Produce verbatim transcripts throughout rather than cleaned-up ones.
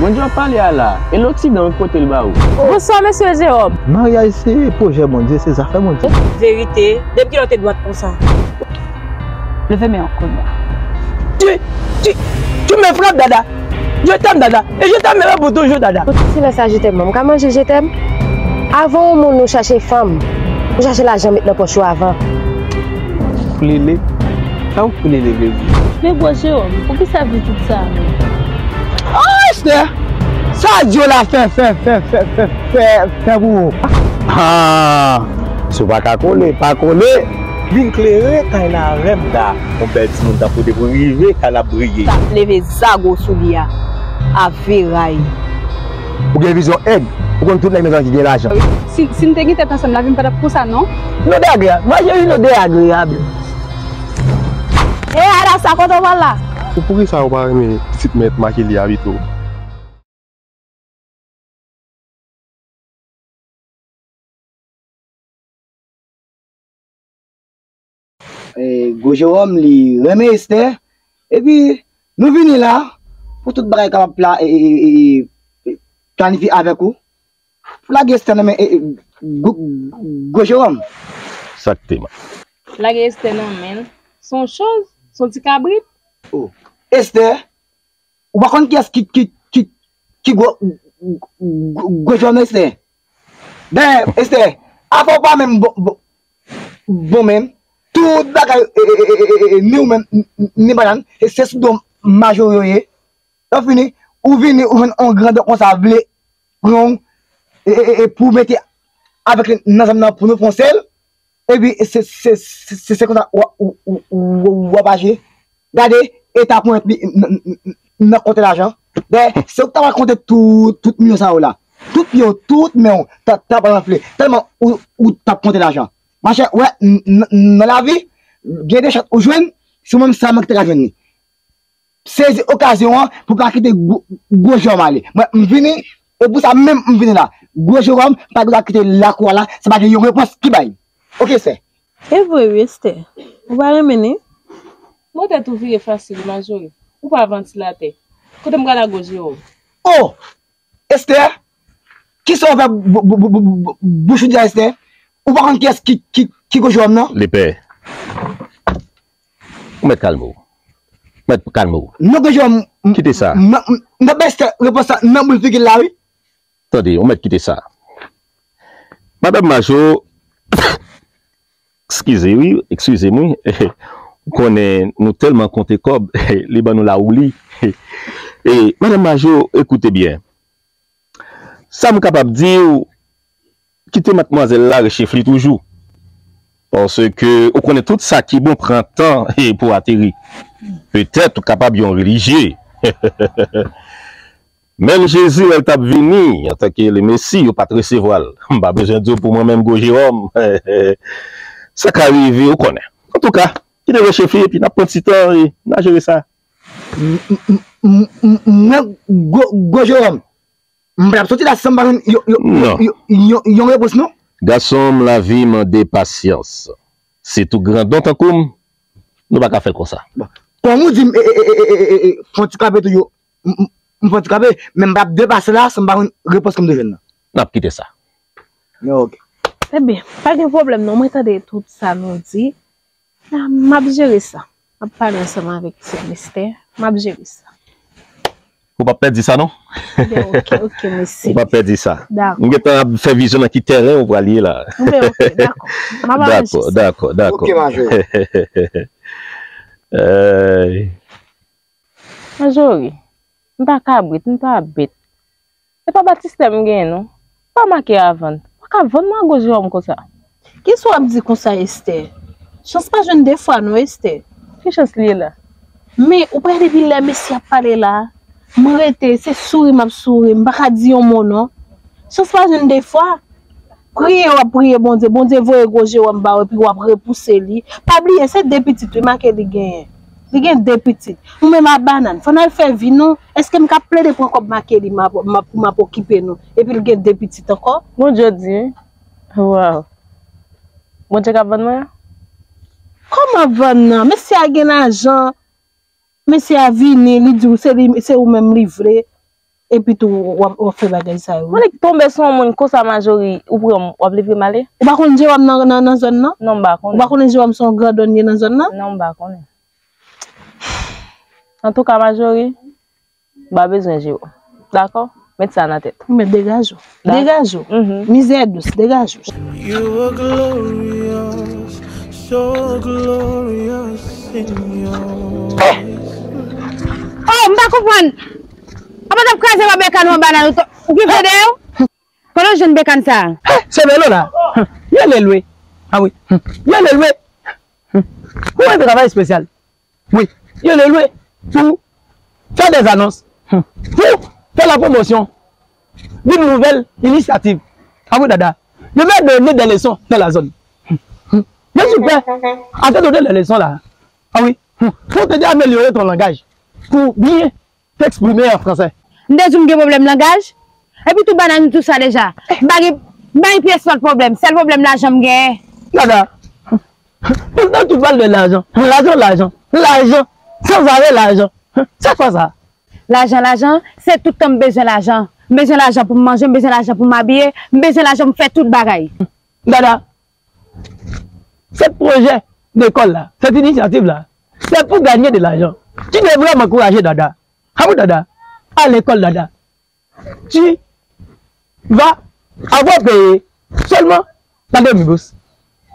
Moun yo ap pale a la, e loksidan wi kote l ba ou? Bonswa, mesye Jewòm. Maryaj se pwojè Bondye, se zafè Bondye. Verite, depi kilè w te dwat konsa? Leve men w kounye a. Tu, tu, tu me frappes, Dada. Je t'aime, Dada. Et je t'aimerai pour toujours, Dada. Silans a je t'aime, m ka manje je t'aime? Avan yon moun ou chache fanm, ou chache lajan met nan pòch ou avan. Koulele? Sa w koulele vle di? Men bwè Jewòm, poukisa di tout sa menm? Oh, Esther! Sa Dyo la fè, fè, fè, fè, fè, fè, fè pou ou. Ah! Si w pa ka kole, pa kole. Vin klere kay la avè m la, yon bèl timoun tankou w depi w rive kay la ap briye. T ap leve zago sou li a, a veray. Ou gen vizyon èg, ou konn tout nèg nan zòn ki gen lajan. Si, si n te gen tèt ansanm, lavi m pa t ap konsa, non. Lodè agreyab, mwen jere lodè agreyab. E Ada, sa kote w pral la? Ou poukisa ou pa renmen pitit mèt Makeli a pito? E, Gwo Jewòm li renmen Esther. Epi nou vini la pou tout bagay kapab pla, e, e, e, e, planifye avèk ou. Pou lage Esther nan men e, e, Gwo, Gwo Jewòm. Egzakteman. Lage Esther nan men l. Se yon choz, se yon ti kabrit. Oh. Esther, ou pa konn kiyès ki, ki, ki, ki gwo, gwo, gwo jwè nan Esther. Dayè, Esther, afè w pa menm bon, bon, bon menm, tout bagay, e, e, e, e, e, e, ni ou menm, ni, ni, ni bannan, e se sou do Majori yo ye. Lè w fini, ou vini, ou jwenn yon grandè konsa vle pran w, e, e, e, e pou w mete avèk li nan zanm nan pou nou fè yon sèl. Epi se, se, se, se, se konsa w, w, w, w, w ap aji. Gade eta ponyèt li n, n, n, n, nan konte lajan. Dayè, se ou ki ta pral konte tout, tout milyon sa yo la. Tout pye w, tout men w, ta, ta pral anfle. Tèlman ou, ou t ap konte lajan. Machè, wè, n, n, nan lavi, gen de chans ou jwenn, se ou menm sèlman ki te ka jwenn li. Sezi okazyon an pou pa kite gwo, gwo Jewòm ale. Mwen, m vini, e pou sa menm m vini la. Gwo Jewòm pa gen dwa kite lakou a la, se pa gen yon repons ki bay. Oke, sè. E vre wi, Esther. Ou pa renmen li? Mwen tèt ou vire fasil, Majori. Ou pa vantilatè. Kote m pral ak gwo Jewòm? Oh! Esther, kisa w fè bouch ou di a, Esther? Ou pa konn kiyès ki, ki, ki gwo Jewòm nan? Lepè. Ou mèt kalme w. Mèt kalme w. Non, gwo Jewòm. Kite sa. M, m, m, m, Esther, repons sa nan boul figi l la, wi. Tande, ou mèt kite sa. Madanm Majo, eskize wi, eskize m wi. Ou konnen nou tèlman konte kòb, li ban nou lawouli. E, Madanm Majo, ekoute byen. Sa m kapab di w, kite matmwazèl la rechefli toujou. Paske ou konnen tout sa ki bon pran tan pou ateri. Petèt ou kapab yon relijye. Menm Jezi, lè l t ap vini antanke le Mesi, yo pa t resevwa l. M pa bezwen di w pou mwen menm, gwo Jewòm. Sa ka rive, ou konnen. Antouka, kite rechefli epi n ap pran ti tan e n a jere sa. M, m, m, m, m, mwen, gwo, gwo Jewòm, m pa t ap soti la san m pa jwenn yon, yon, yon, yon, yon, yon repons, non. Gason m, lavi mande pasyans. Sitou grandon tankou m, nou pa ka fè l konsa. Kòm ou di m, e, e, fè yon ti kanpe tou yo, m, m, m fè yon ti kanpe, men m p ap depase la san m pa jwenn repons ke m te jwenn nan. N ap kite sa. Ok. Ebyen, pa gen pwoblèm non, mwen tande tout sa nou di. M ap jere sa. M ap pale ansanm avèk ti Esther. M ap jere sa. Ou p ap pèdi sa non. Ebyen, ok, ok, mèsi. Ou p ap pèdi sa. Dakò. M gentan ap fè vizyon nan ki tèren ou pral ye la. Ebyen, ok, dakò. M ap aranje sa. Dakò, dakò. Ok, Majori. Ey. Majori, m pa kabrit, m pa bèt. Se pa batistè m genyen non. Pa make a vann. Pa ka vann mwen a gwo Jewòm konsa. Kisa w ap di konsa, Esther? Chans pa jwenn de fwa non, Esther. Ki chans li ye la? Men, ou pa wè depi lè mesye ap pale la, mwen rete, se souri m ap souri, m pa ka di yon mo non. Chans pa jwenn de fwa. Priye w ap priye Bondye, Bondye voye gwo Jewòm ba w epi w ap repouse li. Pa bliye, se de pitit wi Makeli genyen. Li gen de pitit. Nou menm a banann, fò n al fè vi nou. Èske m ka plede pran kòb Makeli m ap, m ap, pou m ap okipe nou? Epi l gen de pitit ankò? Bondye di wi. Waw. Bondye k ap vann mwen? Kòman vann nan? Mesye a gen lajan. Mesye a vini, li di w se li, se ou menm li vle. Epi tou, w ap, w ap fè bagay sa yo. Mwen nèk tonbe sou yon moun konsa Majori, ou pran m, w ap leve m ale? Ou pa konn Jewòm nan, nan, nan zòn nan? Non, m pa konnen. Ou pa konnen Jewòm se yon grandòn li ye nan zòn nan? Non, m pa konnen. Antouka, Majori, m pa bezwen Jewòm. Dakò? Met sa nan tèt. Men degaje w. Dakò. Degaje w. Mhm. Mizè dous, degaje w. You were glorious, so glorious in your ways. Oh, m pa konprann. Apa t ap kraze pa bekan ou anba nan ou ki fede yo? Kote w jwenn bekan sa a? Hé, se Melo la. Hé, yo le lwe. Ah wi. Hé, yo le lwe. Hé, pou yon travay espesyal. Wi, yo le lwe pou fè des annonces. Hé, pou fè la pwomosyon d'une nouvelle initiative. Ah wi, dada. Yo va donner des leçons dans la zone. Hé, hé. Yo super. Ata donner des leçons la. Ah wi. Hé, pou te de amelyore ton langaj. Pou byen t'exprimer en français. M te di w m gen pwoblèm langaj. Epi tou bannan m tou sa deja. M pa gen, m pa gen pyès lòt pwoblèm. Sèl pwoblèm lajan m genyen. Dada. Tout tan tout pale de lajan. Lajan, lajan. Lajan. Sans arrêt lajan. Sa kwa sa? Lajan, lajan. Se tout tan m bezwen lajan. M bezwen lajan pou m manje, m bezwen lajan pou m abiye, m bezwen lajan pou m fè tout bagay. Dada. Cette projet d'école là, cette initiative là, c'est pour gagner de l'argent. Tu devrais m'encourager, Dada. Ah oui, Dada. À l'école, Dada. Tu vas avoir payé seulement la demi-bourse.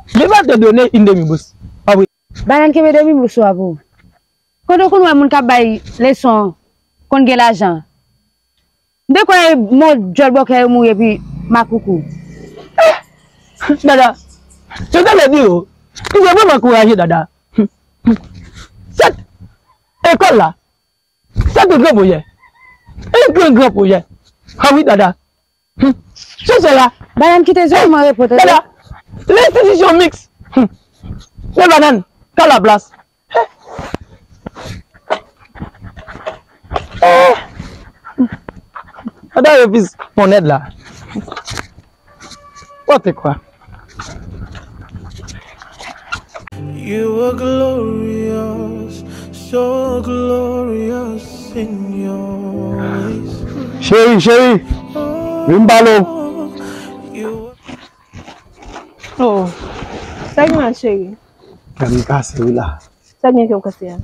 Je vais te donner une demi-bourse. Ah oui. Bannan kenbe demi bous ou a pou ou. Kote w konn wè moun k ap bay leson konn gen lajan? M te kwè mo djòl bòkè yo mouri epi makoukou. Dada, se te le di yo. Ki se vrèman ankouraje Dada. Cette école là, c'est un grand projet. Un grand, grand projet. Ah oui, Dada. Hum. Sou sè la. Bannan kite zòrèy mwen repo tande. Dada. L'institution mixte. Hum. Se bannan. Kalablas. Eh. Dada yo pis ponnèt la. Pote kwa. You were glorious, so glorious in your ways. Cheri, cheri, vin m pale w. You were Oh, sa gen la, cheri? Kè m kase wi la. Sa gen kè w kase a?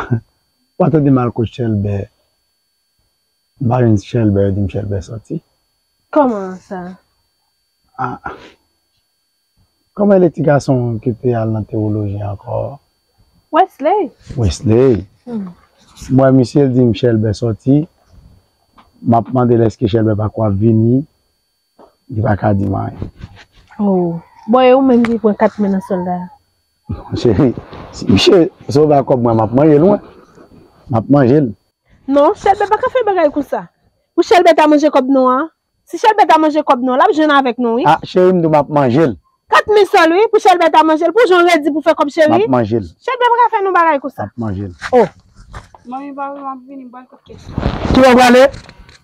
W pa tande m al kot Chèlbè. M pa jwenn Chèlbè, yo di m Chèlbè sòti. Kòman sa? Ah. Kòman rele ti gason ki te al nan tewoloji ankò? Wesley. Wesley. Hmm. M wè misye, l di m Chèlbè sòti. M ap mande l èske Chèlbè pa ko ap vini. Li pa ka di m anyen. Oh. Bon, e ou menm ki pran kat men nan sòl la? Cheri, si misye, si w ba kòb mwen, m ap manje l, mwen. M ap manje l. Non, Chèlbè pa ka fè bagay konsa. Pou Chèlbè ta manje kòb nou an, si Chèlbè ta manje kòb nou an, l ap jwenn avèk nou, wi. Ah, cheri, m di w m ap manje l. Kat men sòl, wi, pou Chèlbè ta manje l, pou jan w redi pou fè kòb, cheri. M ap manje l. Chèlbè pa ka fè nou bagay konsa. M ap manje l. Oh. Manmi, papi, m ap vini, m pral kot Kèt. Ki bò w prale?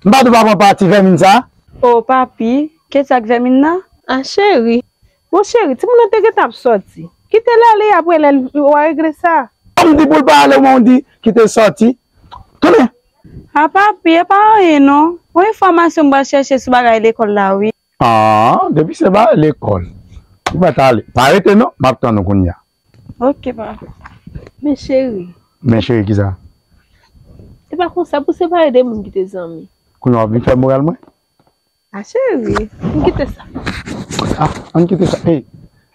M pa di w pa pran pati vèmin sa. Oh, papi, Kèt ak vèmin nan? Ah, cheri. Bon, cheri, timoun nan te gentan ap sòti. Kite l ale, apre lè l, w a regle sa. Ou di pou l pa ale, ou di kite l sòti. Tounen. A papi, e pa anyen non. Yon enfòmasyon m pral chèche sou bagay lekòl la, wi. Ah, depi se bagay lekòl. Ou pa ta ale. Pa rete non, m ap tann ou kounye a. Ok, papi. Men cheri. Men cheri, kisa? E pa konsa pou separe de moun ki te zanmi. Kounye a w ap vin fè moral mwen? Ah, cheri, ann kite sa. Ah, ann kite sa. Ey,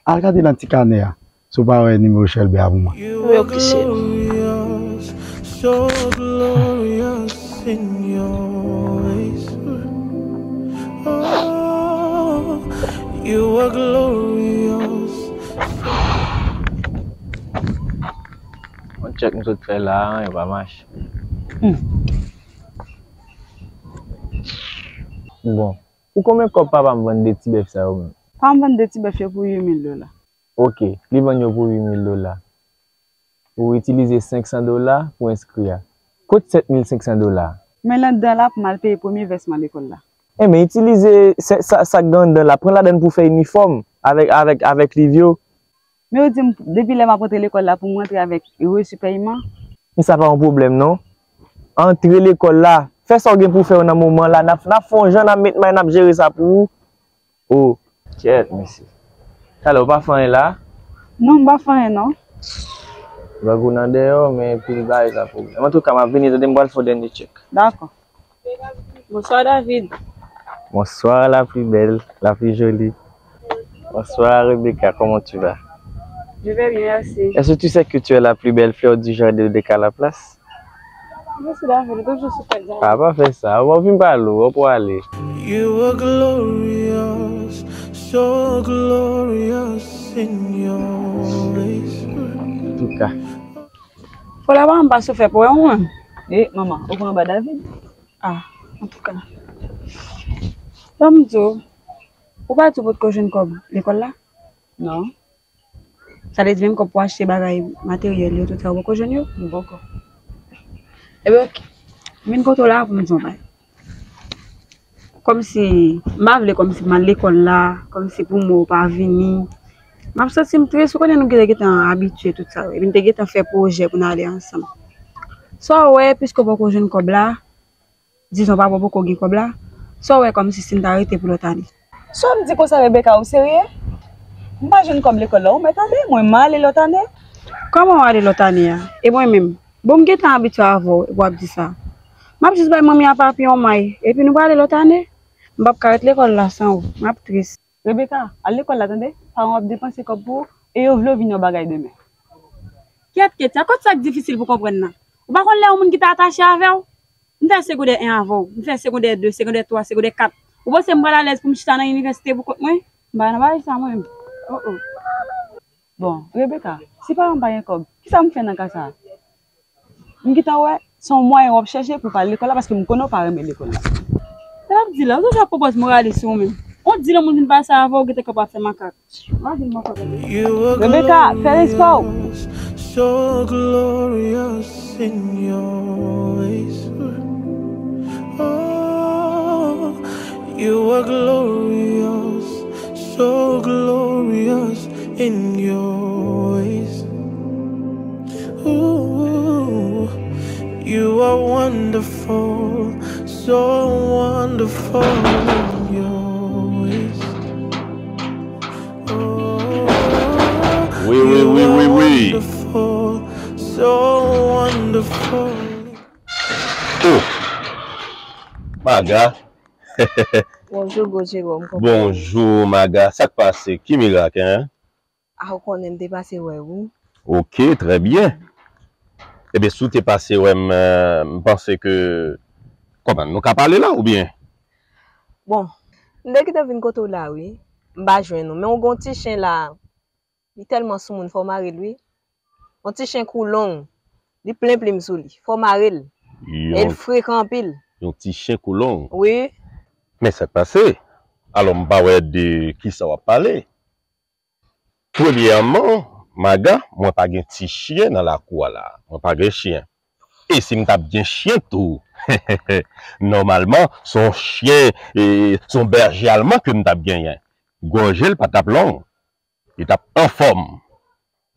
al gade nan ti kanè a. Si w pa wè nimewo Chèlbè a pou mwen. Wi, ok, cheri. So glorious in your ways. Oh, you are glorious. Yon tchèk m sot fè la, anyen pa mache. Hmm. Bon. Pou konbyen kòb papa m vann de ti bèf sa yo menm? Papa m vann de ti bèf yo pou uit mil dola. Ok, li vann yo pou uit mil dola. Ou itilize senk san dola pou enskri a. Kot sèt mil senk san dola a? Men l anndan la pou m al peye premye vèsman lekòl la. Enben, itilize sa, sa, sa k gen anndan la, pran ladann pou fè inifòm avèk, avèk, avèk liv yo. Men yo di m, depi lè m ap rantre lekòl la, pou m rantre avèk resi pèyman. Men sa pa yon pwoblèm, non. Antre lekòl la, Fè sa w gen pou w fè yo nan moman la, n ap, n ap fè yon jan, n ap met may, n ap jere sa pou ou. Oh. Kyèt, mesye. Talè, ou pa fè anyen la? Non, m pa fè anyen, non. Bagay ou nan dèyè w, men pil bagay sa pwoblèm. Antouka, m ap vini, tande, m pral fè yon dènye tchèk. Dakò. Bonsoir, David. Bonsoir, la plus belle, la plus jolie. Bonsoir, Rebecca, comment tu vas? Je vais bien, merci. Est-ce que tu sais que tu es la plus belle fleur du jardin de Calaplace? Mèsi, David, ou toujou sou tèt, David. Ah, pa fè sa. Ou vin pale, ou pou ale. You were glorious, so glorious in your ways. Antouka. Fò la pa m pa sou fè pou wè ou menm. E, manman, ou pran anba David? Ah, antouka. Ban m di w, ou pa di w potko jwenn kòb lekòl la? Non. Sa vle di menm kòb pou achte bagay materyèl yo, tout sa, ou poko jwenn yo? M poko. Ebyen, oke. M vin kote w la pou m di w yon bagay. Kòmsi, m pa vle kòmsi m al lekòl la, kòmsi pou mwen ou pa vini. M ap santi m tris, ou konnen nou gentan, gentan abitye tout sa yo. Epi n te gentan fè pwojè pou n ale ansanm. Sa w wè, piske w poko jwenn kòb la, dizon papa w poko gen kòb la, sa w wè kòmsi si n ta rete pou lòt ane? Sa w ap di konsa, Rebecca, ou serye? M pa jwenn kòb lekòl la, ou mèt ale, mwen m ale lòt ane. Kòman w ale lòt ane a? E mwen menm? Bon, m gentan abitye avè w, epi w ap di sa. M ap jis bay manmi a papi yon may, epi nou prale lòt ane. M p ap ka ret lekòl la san ou. M ap tris. Rebecca, al lekòl la, tande? Paran w ap depanse kòb pou ou, e yo vle w vin yon bagay demen. Kyèt, Ketia, kot sa k difisil pou konprann nan? Ou pa konn lè yon moun ki ta atache avè w? M fè segondè en avè w, m fè segondè de, segondè twa, segondè kat. Ou panse m pral alèz pou m chita nan inivèsite pou kont mwen? M pa nan bagay sa, mwen menm. Oh, oh. Bon, Rebecca, si paran m pa gen kòb, kisa m fè nan ka sa a? M gentan wè, se yon mwayen w ap chèche pou w pa al lekòl la, paske m konnen w pa renmen lekòl la. Sa l ap di la, ou toujou ap pran pòz moralis ou menm. On di lè moun vin pase avè w, gentan kòb ap fè makak. Rebecca, fè respè w. So glorious in your ways. Oh, you are glorious, so glorious in your ways. Ooh, you are wonderful, so wonderful in your ways. Oh, wi, wi, wi, wi, wi. Wonderful, so wonderful. Oh! Maga. Bonjou, gwo Jerome. Bonjou, Maga. Sa k pase? Ki mirak, en? A, ou konnen m te pase wè w, wi. Ok, trè byen. Ebyen, si w te pase wè m, euh, m panse ke, kòman, nou ka pale la, oubyen? Bon, m te gentan vin kote w la, wi. M pa jwenn ou, men w gen yon ti chen la. Li tèlman soumoun, fò w mare l, wi. Yon ti chen kou long. Li plen plim sou li. Fò w mare l. E l frekan anpil. Yon ti chen kou long? Wi. Men sa k pase? Alò, m pa wè de kisa w ap pale. Premyèman, Maga, mwen pa gen ti chen nan lakou a la. Mwen pa gen chen. E si m t ap gen chen tou, nòmalman, se yon chen, e, se yon bèje alman ke m t ap genyen. Gòje l pa t ap long. Li t ap anfòm.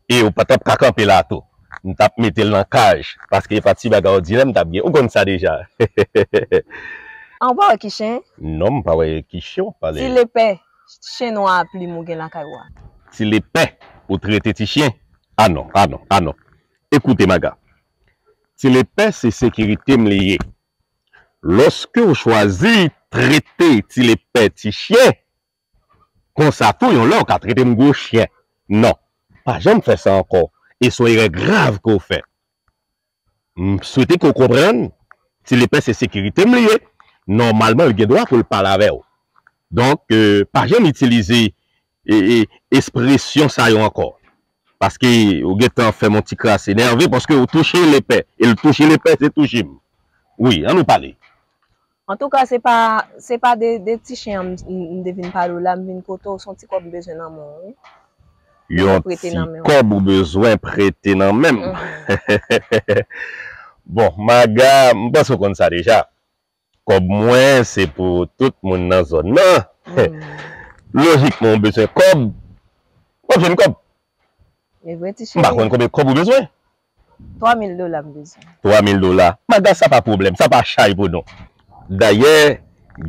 E ou pa t ap ka kanpe la tou. M t ap mete l nan kaj, paske e pa ti bagay òdinè m t ap gen. Ou konn sa deja. An, ou pa wè ki chen? Non, m pa wè ki chen w ap pale. Ti lepè, chen nwa a plim ou gen lakay ou a. Ti lepè, ou trete ti chen? A non, a non, a non. Ekoute, Maga. Ti lepè, se sekirite m li ye. Lòske w chwazi trete ti lepè ti chen, konsa tou, yon lè w ka trete m gwo chen. Non, pa janm fè sa ankò. E se yon erè grav ke w fè. M swete ke w konprann, ti lepè se sekirite m li ye. Nòmalman, l gen dwa pou l pale avè w. Donk, euh, pa janm itilize, e, e, ekspresyon sa yo ankò. Paske ou gentan fè m yon ti kras enève, paske ou touche lepè. E l touche lepè, se touche m. Wi, ann nou pale. Antouka, se pa, se pa de, de ti chen an m, m, m te vin pale w la, m vin kote w, se yon ti kòb m bezwen nan men w, wi. Yon ti kòb ou bezwen prete nan men m. Bon, Maga, m panse w konn sa deja. Kòb mwen, se pou tout moun nan zòn nan. Lojikman, w bezwen kòb. W ap jwenn kòb. M pa konn konbyen kòb ou bezwen. Twa mil dola m bezwen. Twa mil dola. Maga, sa pa pwoblèm, sa pa chay pou nou. Dayè,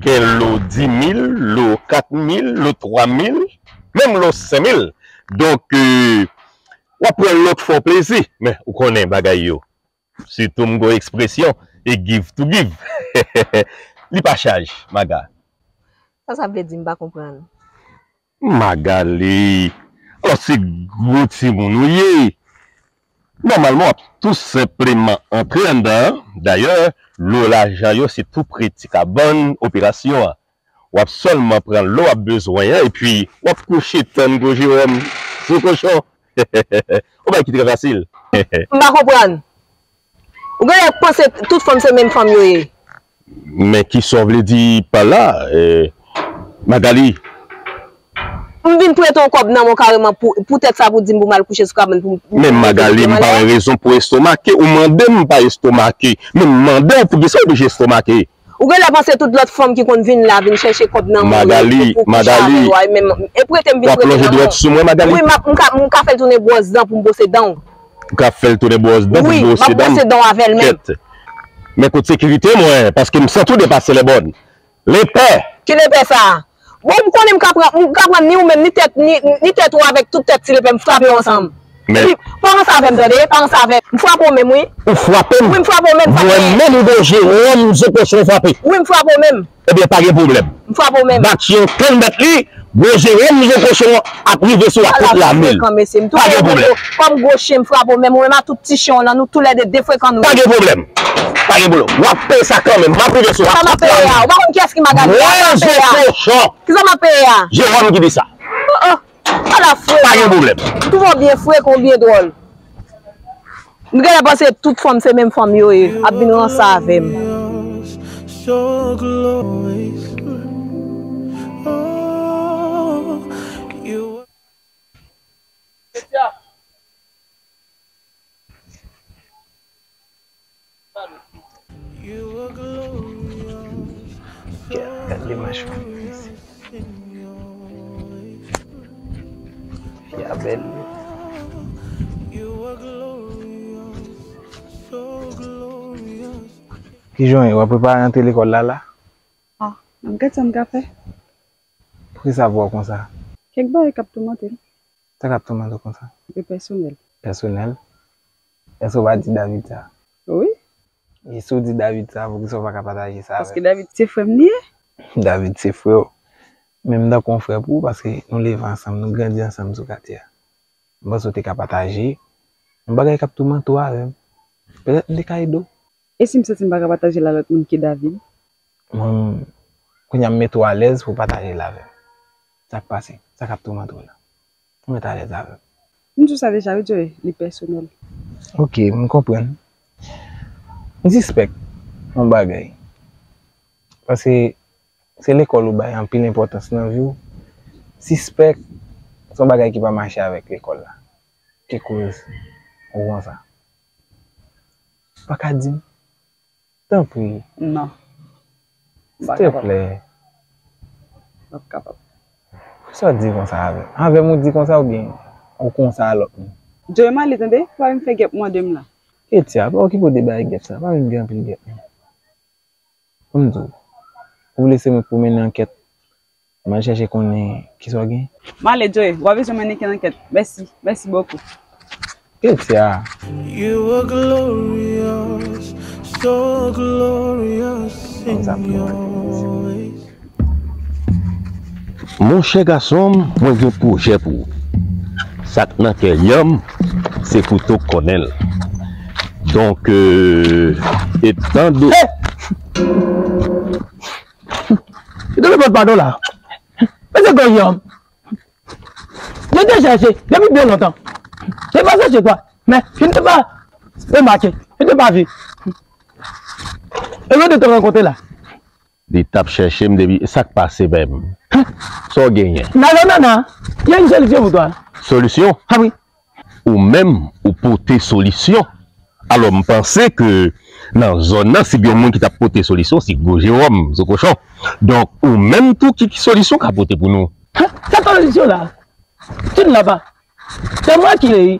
gen lo dis mil, lo kat mil, lo twa mil, menm lo senk mil. Donk, euh, w ap pran lòt fè w plezi. Men, ou konnen bagay yo. Sitou m gon ekspresyon, e give to give. Li pa chaj, Maga. Sa sa vle di, m pa konprann. Magali, alò se gwo timoun ou ye. Nòmalman, w ap tou senpleman antre anndan an. Dayè, lo lajan yo se tou pre ti kabann operasyon an. W ap sèlman pran lo w ap bezwen an, epi w ap kouche tann gwo Jewòm sou kochon. Yon bagay ki trè fasil. M pa konprann. Ou genlè panse tout fanm se menm fanm yo ye. Men kisa w vle di pa la, eh, Magali? M vin prete yon kòb nan men w kareman pou, poutèt sa pou di m pou m al kouche sou kabann pou m. Men Magali, m pa wè rezon pou estomake. Ou mande m, m pa estomake. Men m mande w poukisa w oblije estomake. Ou genlè panse tout lòt fanm ki konn vin la vin chèche kòb nan men w yo pou, pou kouche avè yo a, e menm, e prete m vin prete nan men w. W ap lonje dwèt sou mwen, Magali? Wi, m ap, m ka, m ka fè l tounen bwòs dan pou m bwose dan w. Ou ka fè l tounen bwòs dan pou w bwose dan? Wi, m ap bwose dan w avè l menm. Kèt. Men kote sekirite mwen, paske m santi w depase lè bòn. Lepè! Ki lepè sa a? Bon, m konnen m ka pran, m ka pran ni ou menm, ni tèt, ni, ni tèt ou avèk tout tèt ti lepè, m frape yo ansanm. Men epi, pa ranse avè m, tande, pa ranse avè m. M frape w menm, wi. Ou frape m? Wi, m frape w menm, m frape w. Mwen menm, gwo Jewòm, zo kochon frape. Wi, m frape w menm. Ebyen, pa gen pwoblèm. M frape w menm. Bat yon tann bèt li, gwo Jewòm, zo kochon ap rive sou w ak tout lame l. Pa gen pwoblèm. Kòm gwo chen, m frape w menm, ou menm a tout ti chen w lan, nou toulède de frekan nou ye. Pa gen pwoblèm. Pa gen pwoblèm. W ap peye sa kanmenm. M ap rive sou w ak tout lame m. Kisa m ap peye a? Ou pa konn kiyès ki Magali a? Mwen, zo kochon. Kisa m ap peye a? Jewòm ki di sa. Oh, oh. Ala frekan. Pa gen pwoblèm. M twò byen frekan, ou byen dwòl. M genlè panse tout fanm se menm fanm yo ye, ap vin ranse avè m. Gad limaj fanmi an isi. Fi a bèl wi. Kijan w ye? W ap prepare antre lekòl la la? Ah, m ap gad sa m ka fè. Poukisa vwa w konsa? Kèk bagay k ap toumante m. Sa k ap toumante w konsa? Yo pèsonèl. Pèsonèl? Èske w pa di David sa? Wi. E si w di David sa, poukisa w pa ka pataje sa avè m? Paske David se frè m li ye. David se frè w. Men m tankou yon frè pou ou paske nou leve ansanm, nou grandi ansanm sou katye a. M panse w te ka pataje yon bagay k ap toumante w avè m. Petèt m te ka ede w. E si m santi m pa ka pataje l a lòt moun ke David? Mwen, kounye a m mete w alèz pou w pataje l avè m. Sa k pase? Sa k ap toumante w la? Ou mèt alèz avè m. M di w sa deja wi, Joe, li pèsonèl. Ok, m konprann. M sispèk yon bagay. Paske se lekòl ou bay anpil enpòtans nan vi w. Sispèk se yon bagay ki pa mache avèk lekòl la. Ki koz ou konsa. Pa ka di m? Tanpri. Non. M pa kapab. Silteplè. M p ap kapab. Sa w di konsa avè m? Avè m ou di konsa oubyen ou konsa a lòt moun? Joe, m ale tande, pa vin fè gèp mande m la. Ketia, pa okipe w de bagay gèp sa, pa vin gen anpil gèp non. Ban m di w, ou vle se mwen k pou mennen ankèt? M al chèche konnen kisa w gen. M ale, Joe. W a bezwen mennen ki ankèt? Mèsi. Mèsi bokou. Ketia. You were glorious, so glorious in your ways. Monchè gason m, mwen gen pwojè pou ou. Sa k nan kè yanm, se pou tou konnen l. Donk, euh, etan do... Hey! Yo te mèt padon la. Mesye Goryòm. Yo te chèche depi byen lontan. Te pa chèche twa. Men, yo te pa remake. Yo te pa vi. E yo te rankontre la. Li t ap chèche m depi, sa k pase menm? Sa w genyen? Nana, nana. Y a une solution pour toi. Solisyon? Ah oui. Ou menm, ou pote solisyon. Alò, m panse ke nan zòn nan, si gen yon moun ki t ap pote solisyon, se Gwo Jewòm, zo kochon. Donk, ou menm tou, ki, ki solisyon w ka pote pou nou? Hein? Sa solisyon la? Tu ne l'as pas. C'est moi qui l'ai eu.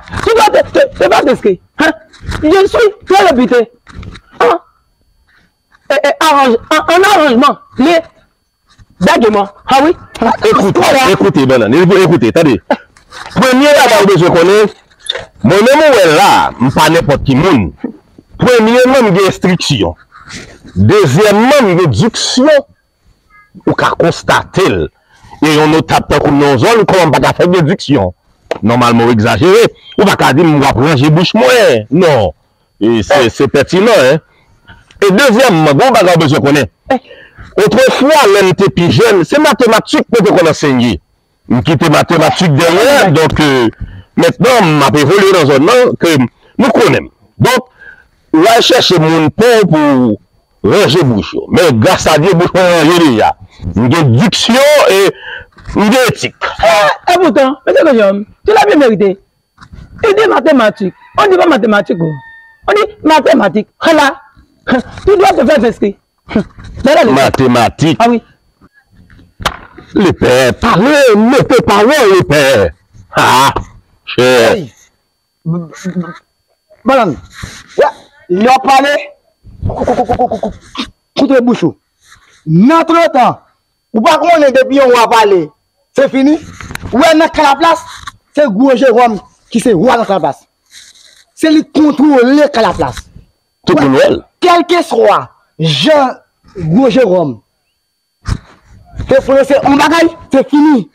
Tu dois te, te, te faire inscrire. Hein? Je suis très réputé. Hein? Et, et arrange, en, en arrangement, les bègement. Ah oui. Ekoute, ekoute, bannann, ekoute, tande. Premye bagay ou bezwen konnen, mwen menm ou wè la, m pa nenpòt ki moun. Premyeman, m gen enstriksyon. Dezyèmman, m gen diksyon. Ou ka konstate l. E yon notab tankou m nan yon zòn, kòman m pa ka fè gen diksyon? Nòmalman, ou egzajere. Ou pa ka di m w ap ranje bouch mwen. Non. E se, se pètinan, en. E dezyèmman, gen yon bagay ou bezwen konnen. Otrefwa, lè m te pi jèn, se matematik mwen te konn ansenye. M kite matematik dèyè, donk, euh, mentnan, m ap evolye nan zòn nan, ke nou konnen m. Donk, ou al chèche moun pa w pou ranje bouch yo. Men, gras a Dye, bouch mwen ranje deja. M gen diksyon e m gen etik. E poutan, mesye Gojòm, tu l'as bien mérité. Il dit mathématique. On dit pas mathématique, oh. On dit mathématique. Voilà. Tu dois te faire inscrire. Dale, dale. Matematik. Ah oui. Lepè, pale, mete pawòl, lepè. Ah, chè. Bannann. Lè w pale, koute bouch ou. Nan trant an, ou pa konnen depi yon wa pale, se fini. Ou wè nan Kalaplas, se gwo Jewòm ki se wa nan Kalaplas. Se li k kontwole Kalaplas. Tout moun wè l. Kèlkeswa jan gwo Jewòm te pwononse yon bagay, se fini.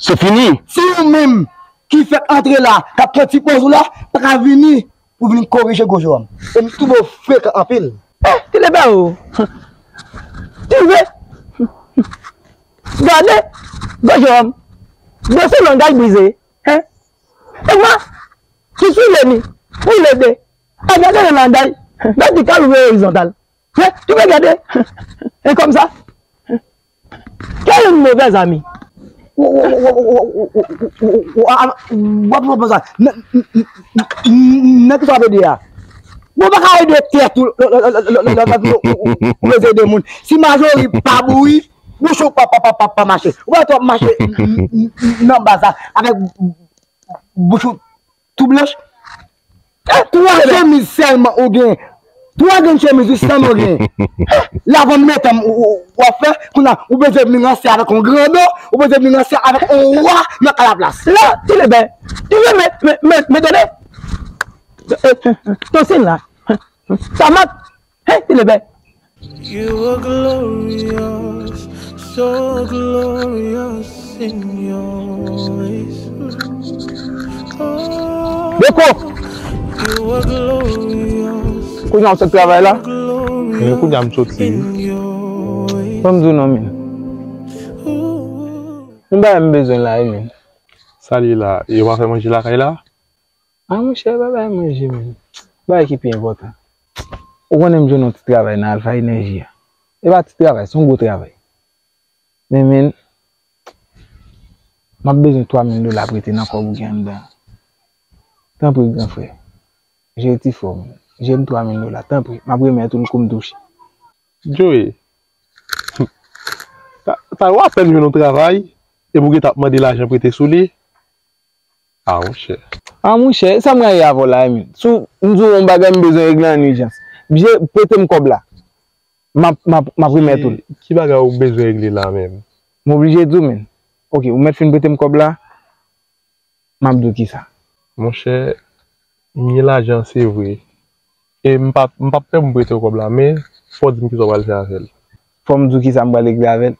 Se fini. Si ou menm ki fèk antre la, k ap pran ti pòz ou la, pa ka vini pou vin korije gwo Jewòm. E m twouve w frekan anpil. Eh, ti lepè o! Ti vle gade gwo Jewòm, dosye langaj brize. Hein? E mwen, ki sou leni, pou lede, a gade nan langaj vètikal oubyen orizontal. Hein? Tu peux garder. Et comme ça. Quel mauvais ami. W ap wè sa. Nan ki sa w ap ede a? Bon, w pa ka ede tèt ou lè w ap ede moun. Si majori pa bouyi, bouch ou pa pa pa pa pa mache. Ou pa t ap mache nan baz la avèk bouch ou tou blanch. Twa chemiz sèlman ou gen. Twa grenn chemiz wi sèlman ou gen. Lavan metan w ap fè, kounye a ou bezwen vin ranse avèk yon grando, ou bezwen vin ranse avèk yon wa nan Kalaplas. La, ti lepè, ti lepè, men, men, men tande. Tosin la. Sa mat. Hey, ti lepè. You were glorious, so glorious in your ways. Beko! You were glorious, Kounye a w sot travay la? glorious Kounye a m soti. in your ways. Ban m di w non, men. Yon bagay m bezwen la, wi, men. Sa li la? Yo pa fè manje lakay la? A monchè, pa bay manje, men. Bagay ki pi enpòtan. Ou konnen m jwenn yon ti travay nan Alpha Energy a. E pa ti travay, se yon gwo travay. Men, men, m ap bezwen twa mil dola prete nan kòb ou gen anndan an. Tanpri, gran frè. Jere ti fòm. Jere m twa mil dola, tanpri. M ap remèt ou l kou m touche. Joe, sa, sa yo apèn jwenn yon travay, epi w gentan ap mande lajan prete sou li? A, monchè. A, monchè, sa m rayi avè w la, Emil. Si w, m di w yon bagay, m bezwen regle an ijans. Bije prete m kòb la. M ap, m ap, m ap remèt ou l. Ki, ki bagay ou bezwen regle la menm? M oblije di w, men. Oke, ou mèt fin prete m kòb la, m ap di w kisa. Monchè, m gen lajan, se vre. E m p ap, m p ap pè pou m prete w kòb la, men fò w di m kisa w pral fè avè l. Fò m di w kisa m pral regle avè l.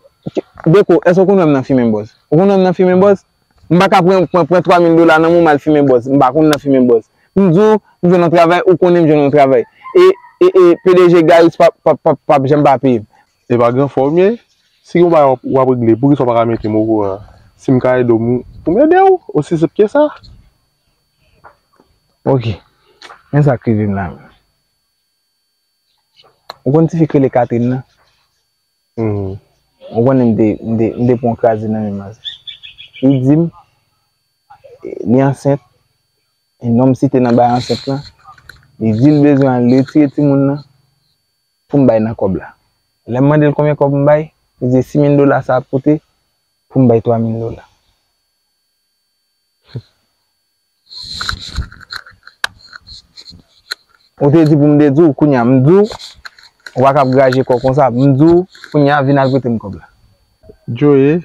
Deko, èske w konn wè m nan fimen bòz? Ou konn wè m nan fimen bòz? M pa ka pran, pran, pran twa mil dola nan men w m al fimen bòz. M pa konn nan fimen bòz. M di w, m jwenn yon travay, ou konnen m jwenn yon travay. E, e, e, P D G Garis p ap, p ap, p ap, p ap janm pa peye m. E pa gran fò w ye? Si gen yon bagay w ap, w ap regle, poukisa w pa ka mete m okouran? Si m ka ede w, m, pou m ede w, osi senp ke sa. Oke. Men sa k rive m la menm. Ou konn tifi k rele Catherine nan? Mhm. Ou konnen m te, m te, m te pran yon kraze nan men manzè. Li di m, li ansent, e non m site nan bay ansent lan, li di l bezwen al retire timoun nan pou m bay nan kòb la. Lè m mande l konbyen kòb m bay, li di e sis mil dola sa ap koute pou m bay twa mil dola. Ou te di pou m te di w, kounye a m di w, ou pa ka ap graje kò konsa, m di w, kounye a vin al prete m kòb la. Joe,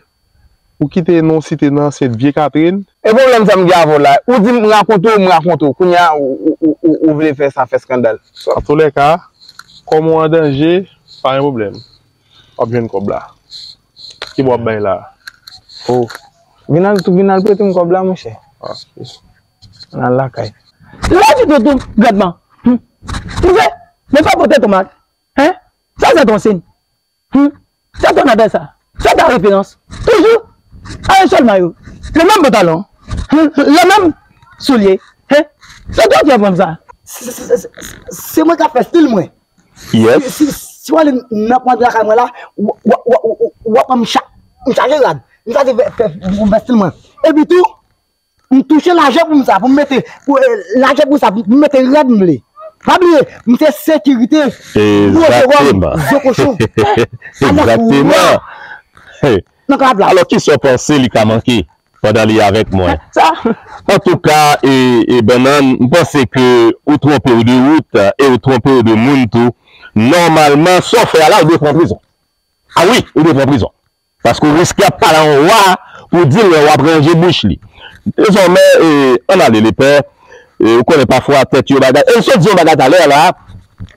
ou kite non site nan ansent vye Catherine. E pwoblèm sa m gen avè w la, ou di m rakonte w, m rakonte w, kounye a ou, ou, ou, ou, ou vle fè sa fè eskandal. Antoulèka, kòm ou an danje, pa gen pwoblèm. W ap jwenn kòb la. Ki bò w ap bay la? Oh. Vin al, vin al prete m kòb la, monchè. Ah, ok. Vin al lakay. Lè di toutou, gradman. Hmm. Ou se, men pa pote tomat. Hein? Ça, c'est ton signe. Hmm. C'est ton adresse, ça. C'est ta référence. Toujours. Avec seul maillot. Le même pantalon. Hmm. Le même soulier. Hein? C'est toi qui as fait ça. Se, se, se, se, se mwen k ap fè stil mwen. Yes. Si, si, si w ale nan pwent lakay mwen la, w, w, w, w, w ap wè m cha-, m chaje rad. M chaje fè, fè, fè stil mwen. Epi tou, m touche lajan pou m sa, pou m mete, pou, eh, lajan pou sa, pou m mete rad m vle. Pa bliye, m se sekirite, gwo jeròm, zo kochon. Egzakteman. Nan kab la. Alò, kisa w panse li ka manke? Pandan li avèk mwen. Sa. Antouka, e, e Bannann, m panse ke ou twonpe w de wout, e ou twonpe w de moun tou. Nòmalman, sa w fè a la, ou dwe pran prizon. A wi, ou dwe pran prizon. Paske ou riske ap pale a yon wa pou w di l lè w ap ranje bouch li. Dezòmè, e, ann ale, lepè. E, ou konnen pafwa tèt yo bagay. E m sot di yon bagay talè la,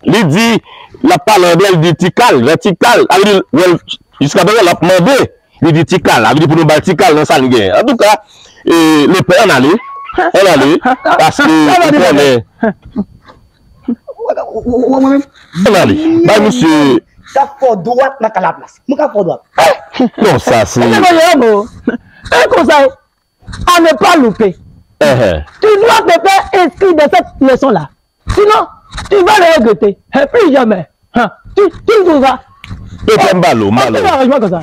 li di, l ap pale anglè, li di tikal, vètikal. Sa vle di, well, jiskaprezan, l ap mande. Li di tikal, sa vle di pou nou ba l tikal nan sa l gen. Antouka, e, lepè, ann ale. Ann ale. Paske ou konnen. Ann ale. Bay misye. Ka fò dwat nan kalaplas. Mwen ka fò dwat. Non, sa se. E konsa, à ne pas louper. Tu dois te faire inscrire dans cette leçon-là. Sinon, tu vas le regretter. Hein, plus jamais. Hein, tu, tu ne trouveras. Lepè, m ba l ou, m ba l ou. Ann fè aranjman konsa.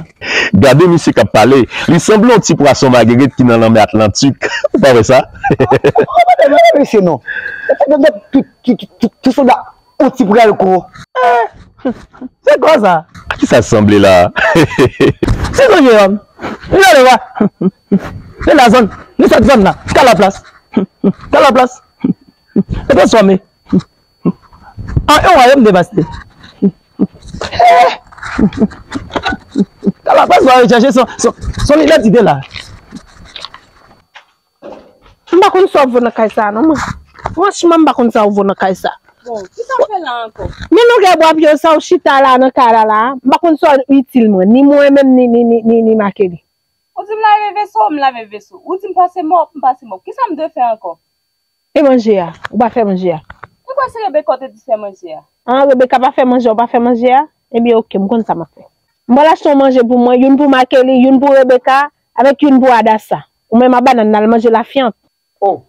Gade misye k ap pale. Li sanble yon ti pwason magret ki nan lanmè Atlantik. Ou pa wè sa? Ou pa wè mesye non. Tout, tout, tout, tout, tout sòlda yon ti prèl ko. Eh, se kwa sa? A ki sa l sanble la? Se Don Jeròm. Li ale wa. Li la zòn. Li sot zòn la. Kalaplas. Kalaplas. E transfòme. An yon wayòm devaste. Eh! Kalaplas va rechache son, son, son idantite la. M pa konn sa w ap vo nan kay sa a non, mwen. Franchman, m pa konn sa w vo nan kay sa. Bon, kisa w fè la ankò? Men longueur bras pye sa w chita la nan kay la la, m pa konn sa w itil mwen, ni mwen menm, ni, ni, ni, ni, ni Makeli. Ou di m lave veso, m lave veso. Ou di m pase mòp, m pase mòp. Kisa m dwe fè ankò? E manje a? Ou pa fè manje a? Mwen kwè se Rebeka w te di fè manje a. An, Rebeka pa fè manje a, ou pa fè manje a? Ebyen, oke, m konn sa m ap fè. M pral achte yon manje pou mwen, youn pou Makeli, youn pou Rebeka, avèk youn pou Adasa. Ou menm a Bannann, n al manje lafyant. Oh,